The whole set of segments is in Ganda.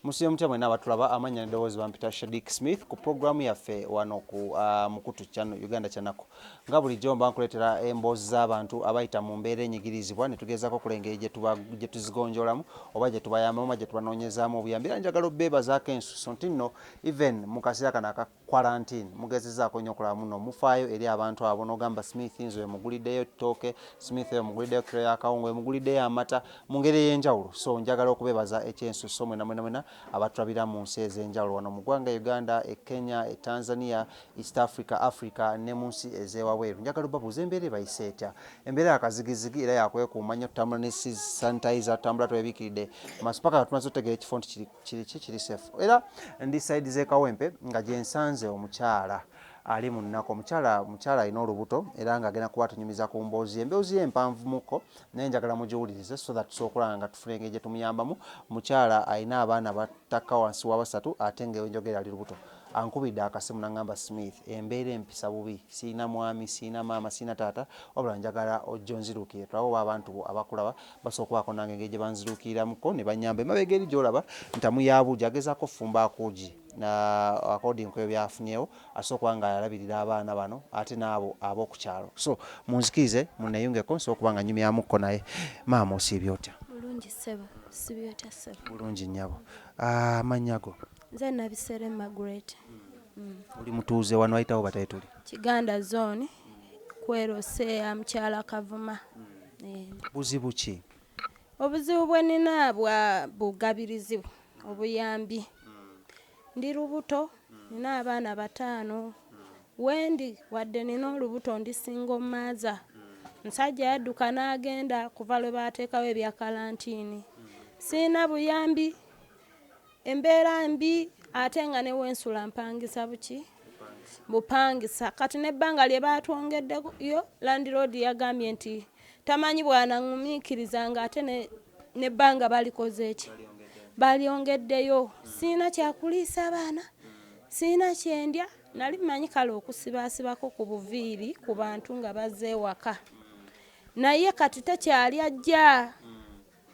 Musibe mutya mwenna abatulaba, amannya n'eddoboozi bampita Shadik Smith ku pulogulaamu yaffe wano ku Mukutu Channel Uganda Kyanaku. Nga bulijjo mba nkuleetera emboozi z'abantu abayita mu mbeera enyigirizibwa ne tugezaako okulaba engeri gye tuzigonjoolamu oba gye tubayambamu oba gye tubanoonyezaamu obuyambi. Era njagala obbeebazaako ensusso nti nno even mu kaseera kano aka quarantine mugezezaako nnyo okulaba muno mufaayo eri abantu abo n'ogamba Smith nze oyo muguliddeyo ettooke, Smith oyo muguliddeyo kiro y'akawunga, oyo muguliddeyo amata mu ngeri ey'enjawulo. So njagala okubeebaza ekyensusso mwena mwena mwena abatulabira mu nsi ez'enjawulo wano mu ggwanga Uganda, e Kenya, e Tanzania, East Africa, Africa ne mu nsi ez'ewabweru. Njagala obabuuza embeera ebayise etya? Embeera ya kazigizigi era yakwekuuma nnyo, tutambula ne sanitizer, tutambula twebikiridde maaso paka tumaze otegeera ekifo nti kiri kiri ki kiri safe. Era ndi side z'e Kawempe nga gye nsanze omukyala ali mu nnaku. Omukyala omukyala alina olubuto era ng'agenda kuba atunyumiza ku mboozi ye. Emboozi ye empanvumuko naye njagala mugiwulirize so that tusobola okulaba nga tufuna engeri gye tumuyambamu. Mukyala alina abaana batakka wansi wa basatu ate nga enjogera ali lubuto. Ankubidde akasimu n'aŋŋamba Smith embeera empisa bubi, sirina mwami, sirina maama, sirina taata wabula njagala ojje onziruukirire tulabe oba abantu bo abakulaba basobola okubaako nange engeri gye banziruukiriramuko ne bannyamba. Emabega eri gy'olaba ntamu ya buugi agezaako okufumba akuugi according ku ebyo by'afunyeewo asobola okuba nga alabirira abaana bano ate n'abo ab'oku kyalo. So munzikirize munneeyungeko nsobole okuba nga nnyumyamukko naye. Maama osiibye otya? Bulungi ssebo, osiibye otya ssebo? Bulungi nnyabo. Amannya go? Nze Nabisere Margaret. Oli mutuuze wano wayitawo batayi tuli? Kiganda zone, Kwerose ya mukyala Kavuma. Buzibu ki? Obuzibu bwe nnina bwa bugabirizi obuyambi. Ndi lubuto, nina abaana bataano. Wendi wadde nina olubuto ndi single mother. Musajja yadduka n'agenda kuva lwe baateekawo ebya kalantiini. Sirina buyambi, embeera mbi ate nga ne wensula mpangisa buki bupangisa. Kati n'ebbanga lye baatwongeddeyo landiroodi yagambye nti tamanyi bw'anaŋŋumiikiriza ng'ate n'ebbanga balikoze ki balyongeddeyo. Sirina kyakuliisa baana, sirina kyendya. Nali mmanyi kale okusibaasibako ku buviiri ku bantu nga bazze ewaka, naye kati tekyali ajja.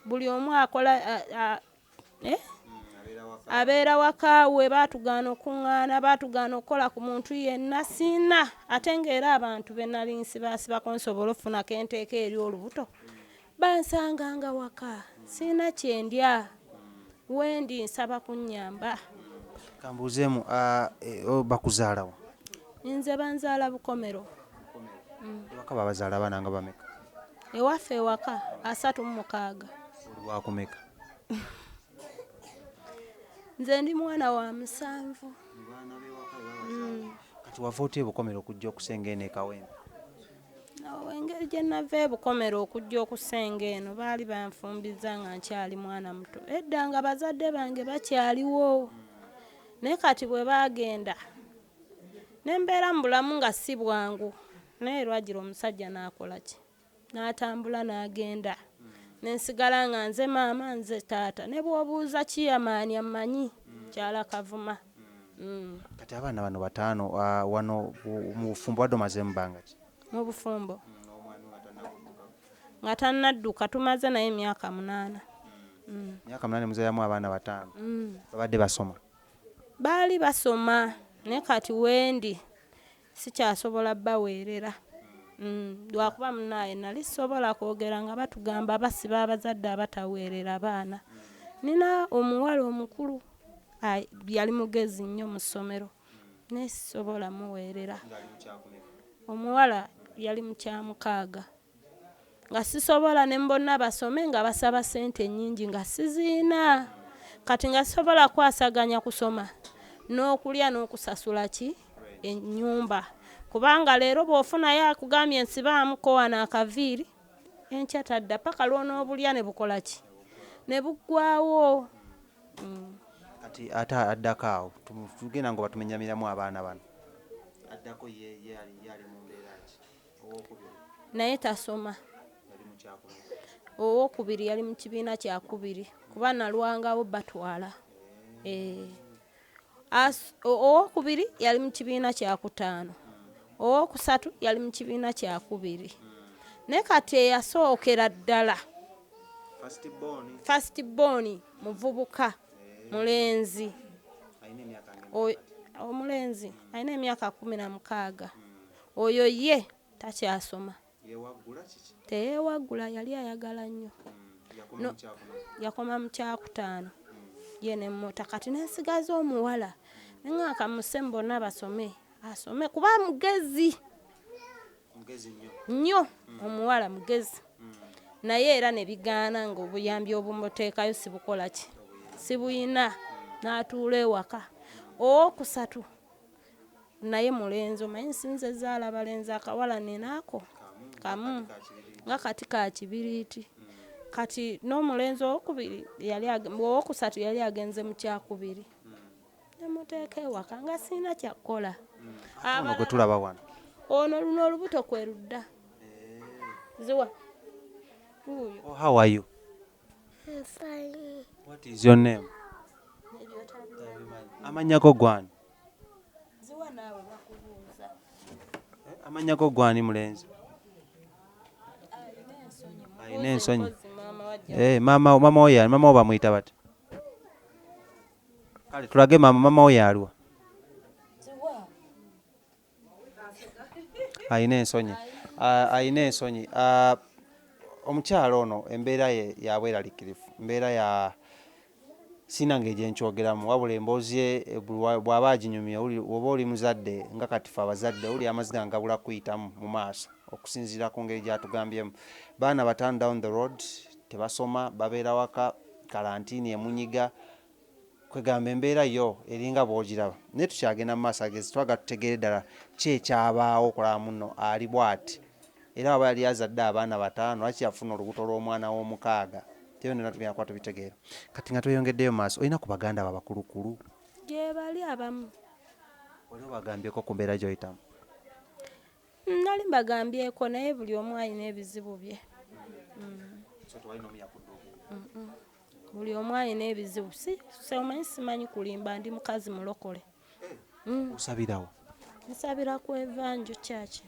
Buli omu akola abeera waka we. Baatugaana okuŋŋaana, baatugaana okukola ku muntu yenna. Siina ate ng'era abantu be nali nsibaasibako nsobole okufunako enteeka eri olubuto bansanganga waka. Siina kyendya, wendi nsaba kunnyamba. Kambuuzeemu, bakuzaalawa? Nze banzaala Bukomero. Ewaka babazaala abaana nga bameka? Ewaffe ewaka 36. Oli wakumeka? Nze ndi mwana wa musanvu. Kati wava otya e Bukomero okujja okusenga eno e Kawempe? Engeri gye nava e Bukomero okujja okusenga eno, baali banfumbiza nga nkyali mwana muto. Edda nga bazadde bange bakyaliwo, naye kati bwe baagenda ne mbeera mu bulamu nga si bwangu. Naye lwagira omusajja n'akola ki, n'atambula n'agenda, ne nsigala nga nze maama nze taata. Ne bw'obuuza kiyamaani ammanyi kyala Kavuma. Kati abaana bano bataano wano mu bufumbo wadde omazeemu bbanga ki? Mu bufumbo nga tannadduka tumaze naye emyaka 8. Myaka 8 muzaalamu abaana bataano. Babadde basoma? Baali basoma, naye kati wendi sikyasobola baweerera. Lwakuba munnaaye nali sisobola kwogera nga batugamba basiba abazadde abataweerera baana. Nina omuwala omukulu yali mugezi nnyo mu ssomero, naye sisobola muweerera. Omuwala yali mu kyamukaaga nga sisobola ne bonna basome nga basaba ssente nnyingi nga siziina. Kati nga sisobola kwasaganya kusoma n'okulya n'okusasula ki ennyumba, kubanga leero bw'ofunayo akugambye nsibaamuko wano akaviiri, enkya tadda paka lw'onoobulya ne bukola ki ne buggwawo. Kati ate addako awo tugenda nga batumenyamiramu abaana bano. Addako ye ali mu mbeera ki? Owookubiri naye tasoma. Owookubiri yali mu kibiina kyakubiri kuba nalwangawo batwala. Owookubiri yali mu kibiina kyakutaano, owookusatu yali mu kibiina kyakubiri. Naye kati eyasookera ddala first born muvubuka. Mulenzi. Omulenzi alina emyaka 16. Oyo ye takyasoma. Teyeewaggula, yali ayagala nnyo. Yakoma mu kyakutaano. Ye ne mmota. Kati nensigaza omuwala. Nenga kamuse bonna basome. Asome kuba mugezi. Nnyo omuwala mugezi. Naye era ne bigaana ng'obuyambi obumuteekayo sibukola ki? Sibuyina. N'atuula ewaka. Owokusatu naye mulenzi, omanyi nsinze zaala balenzi, akawala ninaako kamu nga kati ka kibiriiti. Kati n'omulenzi owokubiri yali owokusatu yali agenze mu kyakubiri. Nemuteeka ewaka nga sirina kyakukola. Ono gwe tulaba wano. Ono luno olubuto kwe ludda. Ziwa. Wuuyo. Oh, how are you? I'm fine. What is your name? Amannya go gwani? Ziwa naawe bakubuuza. Amannya go gwani mulenzi? Alina ensonyi. Mama mama oyo mama wo bamuyita bati. Kale tulage mama, mama oyo aliwa? Alina ensonyi. Alina ensonyi. Omukyala ono embeera ye ya bweraliikirivu. Embeera ya sina ngeri gye nkyogeramu, wabula emboozi ye bw'aba aginyumya, oba oli muzadde nga kati ffe abazadde owulira amaziga nga gabula kuyitamu mu maaso okusinziira ku ngeri gy'atugambyemu. Baana 5 down the road tebasoma, babeera waka, kalantiini emunyiga, kwegamba embeera yo eringa bw'ogiraba. Naye tukyagenda mu maaso agezi, twagala tutegeere ddala ki ekyabaawo okulaba munno ali bw'ati. Era waba yali azadde abaana 5, lwaki yafuna olubuto lw'omwana w'omukaaga? Tebyo tugenda kuba tubitegeera. Kati nga tweyongeddeyo mu maaso, olina ku baganda bo abakulukulu? Gye bali abamu. Oli obagambyeko ku mbeera gy'oyitamu? Nali mbagambyeko, naye buli omu alina ebizibu bye. So tewali n'omu yakudduukirira? Buli omu alina ebizibu. Si omanyi simanyi kulimba, ndi mukazi mulokole. Osabirawo? Nsabira ku Evanjo Church.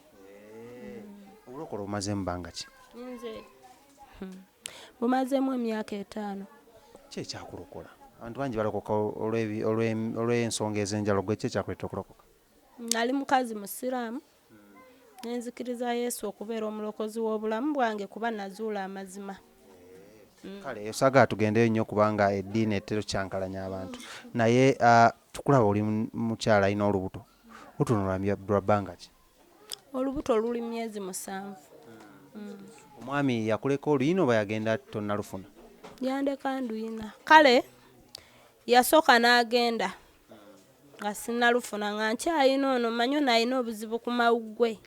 Obulokole obumazeemu bbanga ki? Nze bumazeemu emyaka 5. Ki ekyakulokola? Abantu bangi balokoka olw'ensonga ez'enjawulo, gwe ki ekyakuleetera okulokoka? Nali mukazi musiraamu, ne nzikiriza Yesu okubeera omulokozi w'obulamu bwange kuba nazuula amazima. Kale saagala tugendeyo nnyo kubanga eddiini etera okukyankalanya abantu. Naye tukulaba oli mukyala alina olubuto. Olubuto lwa bbanga ki? Olubuto luli myezi 7. Omwami yakuleka oluyina oba yagenda tonnalufuna? Yandeka nduyina. Kale yasooka n'agenda nga sinnalufuna, nga nkyayina ono, mmanyi ono alina obuzibu ku mawuggwe.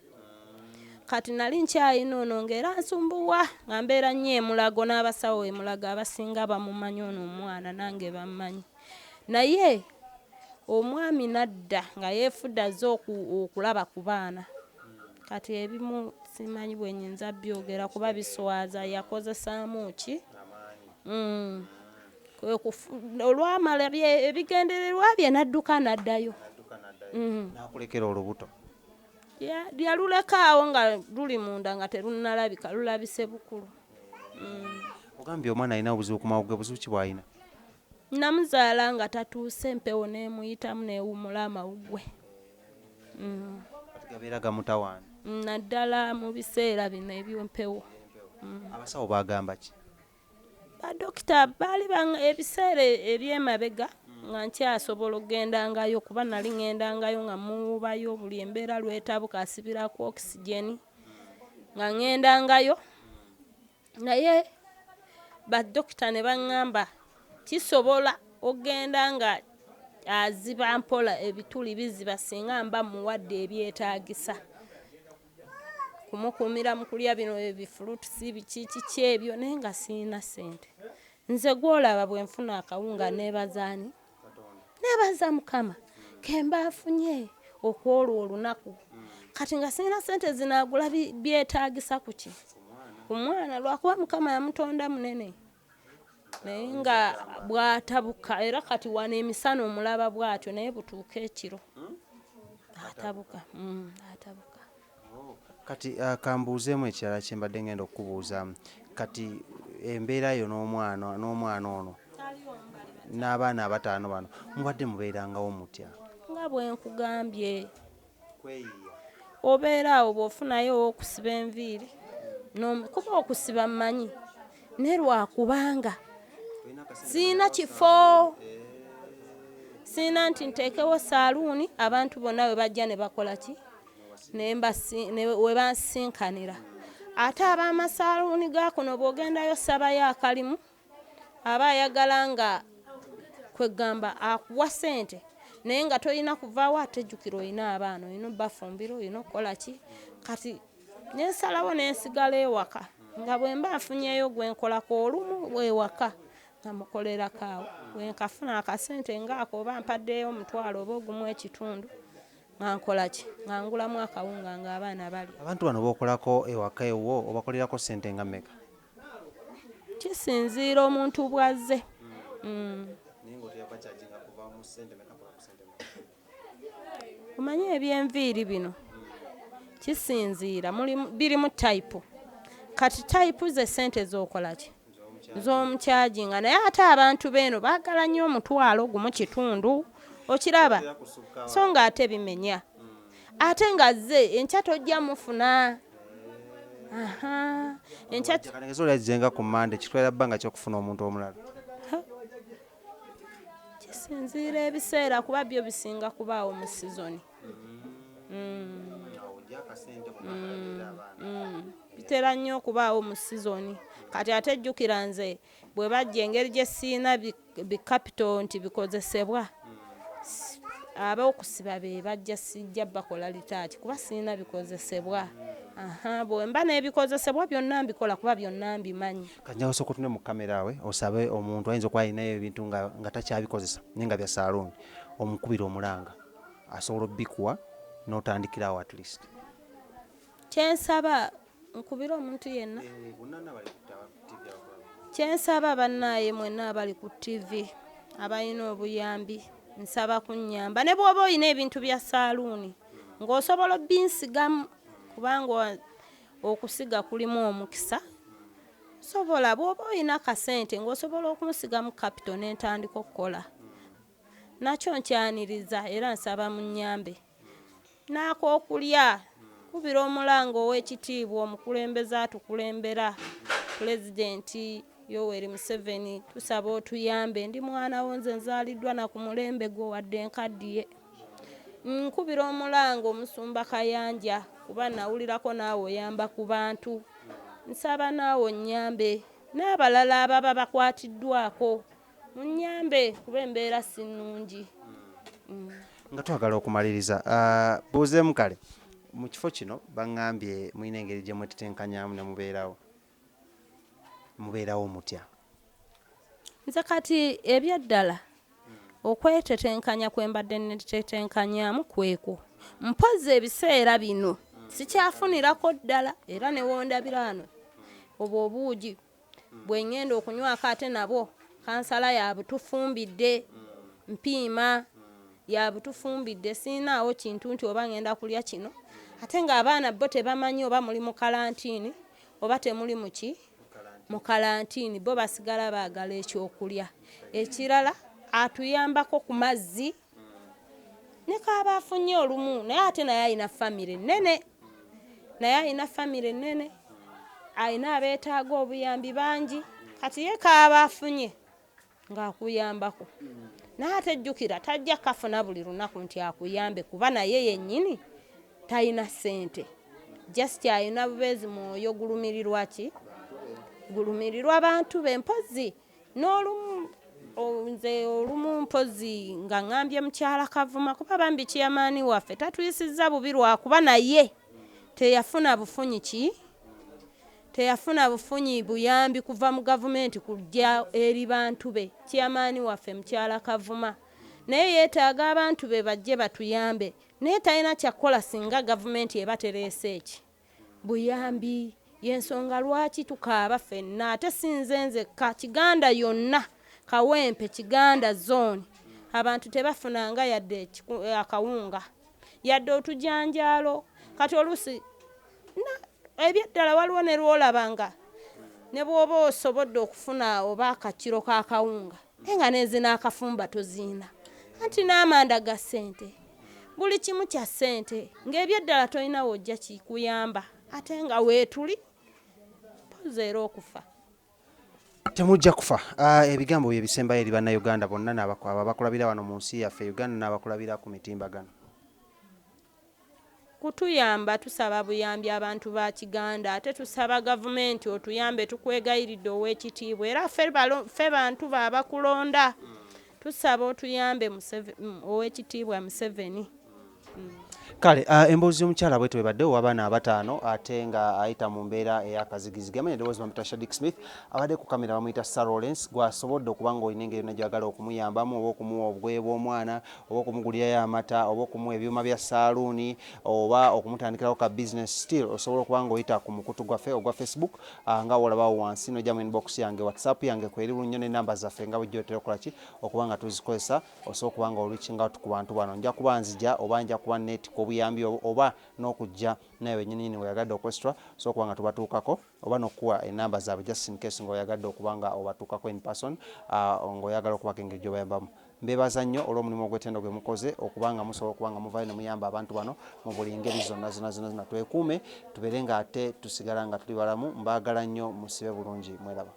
Kati nali nkyayina ono ng'era nsumbuwa, nga mbeera nnyo e Mulago n'abasawo e Mulago abasinga bamumanyi ono omwana nange bammanyi. Naye omwami n'adda nga yeefudde azze okulaba ku baana. Kati ebimu simanyi bwe nnyinza byogera kuba biswaza, yakozesaamu ki? Olwamala ebigendererwa bye n'adduka n'addayo. N'akulekera olubuto. Yaluleka awo nga luli munda nga terunnalabika, lulabise bukulu. Ogambye omwana alina obuzibu ku mawuggwe, buzibu ki bw'alina? Namuzaala nga tatuuse, empewo n'emuyitamu n'ewummula amawuggwe. Kati gabeera gamutawaana? Naddala mu biseera bino eby'empewo. Abasawo baagamba ki? Badokita baali ebiseera eby'emabega nga nkyasobola okugendangayo kuba nali ŋŋendangayo nga muwuubayo buli embeera lw'etabuka asibirako oxygen nga ŋŋendangayo. Naye badokita ne baŋŋamba kisobola okugenda nga aziba mpola, ebituli biziba singa mba muwadde ebyetaagisa. Kumukuumira mu kulya bino ebifruits biki kiki ebyo, naye nga sirina ssente. Nze gw'olaba bwe nfuna akawunga neebaza ani? Neebaza Mukama ke mba nfunye okwolwo olunaku. Kati nga sirina ssente zinaagula byetaagisa ku ki? Ku mwana, lwakuba Mukama yamutonda munene. Naye nga bw'atabuka, era kati wano emisana omulaba bw'atyo, naye butuuka ekiro atabuka. Atabuka. Kati kambuuzeemu ekirala kye mbadde ngenda okukubuuzaamu. Kati embeera yo n'omwana ono. N'abaana abataano bano mubadde mubeerangawo mutya? Nga bwe nkugambye, Kweyiya. Obeera awo bw'ofunayo ow'okusiba enviiri, kuba okusiba mmanyi, naye lwakubanga siina kifo, siina nti nteekewo saaluuni abantu bonna we bajja ne bakola ki, we bansinkanira. Ate ab'amasaaluuni ga kuno bw'ogendayo sabayo akalimu, aba ayagala nga kwegamba akuwa ssente, naye nga tolina kuvaawo, ate jjukira olina abaana, olina obbafumbira, olina okukola ki. Kati nensalawo nensigala ewaka, nga bwe mba nfunyeeyo gwe nkolako olumu ewaka nga mukolerako awo, bwe nkafuna akasente ngaako oba mpaddeyo omutwalo oba ogumu ekitundu, nga nkola ki, nga ngulamu akawunga ng'abaana bali. Abantu bano b'okolako ewaka ewuwo obakolerako ssente nga mmeka? Kisinziira omuntu bw'azze. Omanyi ebyenviiri bino kisinziira, birimu tayipu. Kati tayipu ze ssente z'okola ki, z'omukyajinga, naye ate abantu beeno baagala nnyo omutwalo gumu kitundu, okiraba, so nga ate bimenya, ate nga zze enkya tojja mufuna. Enkya Kanegeza oli azzenga ku Mmande, kitwalira bbanga ky'okufuna omuntu omulala? Kisinziira ebiseera, kuba byo bisinga kubaawo mu sizoni. Bitera nnyo okubaawo mu sizoni. Kati ate jjukira nze bwe bajja engeri gye siina bikapito nti bikozesebwa, ab'okusiba be bajja, sijja bakola litaaki kuba siina bikozesebwa. Bwe mba n'ebikozesebwa byonna mbikola kuba byonna mbimanyi. Kanjawo osooka otunule mu kamera awe osabe omuntu ayinza okuba alinayo ebintu nga takyabikozesa naye nga bya saaluuni, omukubira omulanga asobola obbikuwa n'otandikirawo at least. Kyensaba nkubire omuntu yenna, kyensaba bannaaye mwenna abali ku TV abalina obuyambi, nsaba kunnyamba. Ne bw'oba olina ebintu bya saaluuni ng'osobola obbinsigamu, kubanga okusiga kulimu omukisa. Sobola bw'oba olina kasente ng'osobola okunsigamu kapito n'entandika okukola, nakyo nkyaniriza era nsaba munnyambe. N'akookulya, kubira omulanga ow'ekitiibwa omukulembeze atukulembera, Pulezidenti Yoweri Museveni, tusaba otuyambe. Ndi mwana wo, nze nzaaliddwa na ku mulembe gwo wadde nkaddiye. Nkubira omulanga omusumba Kayanja, kuba nawulirako naawe oyamba ku bantu, nsaba naawe onnyambe, n'abalala ababa bakwatiddwako munnyambe kuba embeera si nnungi. Nga twagala okumaliriza, buuzeemu kale, mu kifo kino baŋŋambye mulina engeri gye mwetetenkanyaamu ne mubeerawo, mubeerawo mutya? Nze kati ebyaddala okwetetenkanya kwe mbadde netetenkanyaamu kwekwo, mpozzi ebiseera bino sikyafunirako ddala, era ne wondabira wano obwo obuugi bwe ŋŋenda okunywako ate nabwo kansala yabutufumbidde, mpiima yabutufumbidde, siinaawo kintu nti oba ŋŋenda kulya kino, ate ng'abaana bo tebamanyi oba muli mu kalantiini oba temuli muki mu kalantiini, bo basigala baagala ekyokulya. Ekirala atuyambako ku mazzi, ne kaaba afunye olumu, naye ate naye alina famire nnene, naye alina famire nnene, alina abeetaaga obuyambi bangi, kati ye kaaba afunye ng'akuyambako, naye ate jjukira tajja kafuna buli lunaku nti akuyambe, kuba naye yennyini talina ssente, just alina bubeezi mwoyo gulumirirwa ki, gulumirirwa bantu be. Mpozzi n'olumu nze olumu mpozzi nga ŋŋambye mukyala Kavuma, kuba bambi kiyamaani waffe tatuyisizza bubi lwakuba naye teyafuna bufunyi ki, teyafuna bufunyi buyambi kuva mu gavumenti kujja eri bantu be. Kiyamaani waffe mukyala Kavuma naye yeetaaga abantu be bajje batuyambe, naye talina kyakukola singa gavumenti eba tereese eki buyambi. Y'ensonga lwaki tukaaba ffenna, ate si nze nzekka, Kiganda yonna, Kawempe, Kiganda zone, abantu tebafunanga yadde akawunga, yadde otujanjaalo. Kati oluusi ebyaddala waliwo ne lwolaba nga ne bw'oba osobodde okufuna oba akakiro k'akawunga, Naye nga n'ezinaakafumba toziina. Anti n'amanda ga ssente, buli kimu kya ssente, ng'ebyeddala tolina w'ojja kikuyamba, ate nga weetuli mpozi era okufa. Temujja kufa. Ah, ebigambo bye bisembayo eri Bannayuganda bonna n'abako- abo abakulabira wano mu nsi yaffe Uganda n'abakulabira ku mitimbagano. Kutuyamba, tusaba buyambi abantu ba Kiganda, ate tusaba gavumenti otuyambe, tukwegayiridde ow'ekitiibwa, era ffe bantu bo abakulonda, tusaba otuyambe ow'ekitiibwa Museveni. Kale emboozi y'omukyala bwetyo bwebadde, ow'abaana abataano ate nga ayita mu mbeera ey'akazigizigi. Amanya eddoboozi bamuyita Shadik Smith, abadde ku kamera bamuyita Sir Lawrence. Gwasobodde okuba ng'olina engeri yonna gy'oyagala okumuyambamu, oba okumuwa obugoye bw'omwana, oba okumugulirayo amata, oba okumuwa ebyuma bya saaluuni, oba okumutandikirawo ka business, still osobola okuba ng'oyita ku mukutu gwaffe ogwa Facebook nga wolabawo wansi, n'ojja mu inbox yange, WhatsApp yange kweri nnyo n'ennamba zaffe nga bulijjo otera okukola ki okuba nga tuzikozesa. Osobola okuba nga oreaching out ku bantu bano. Nja kuba nzija oba nja kuba neetika obuyambi oba n'okujja naye wennyini nyini weyagadde okwesitula, osobola okuba nga tubatuukako oba n'okuwa ennamba zaabwe just in case ng'oyagadde okuba nga obatuukako in person, ng'oyagala okubako engeri gy'obayambamu. Mbeebaza nnyo olw'omulimu ogw'ettendo gwe mukoze okuba nga musobola okuba nga muvaayo ne muyamba abantu bano mu buli ngeri zonna zonna zonna zonna. Twekuume tubeere nga ate tusigala nga tuli balamu. Mbaagala nnyo, musibe bulungi, mweraba.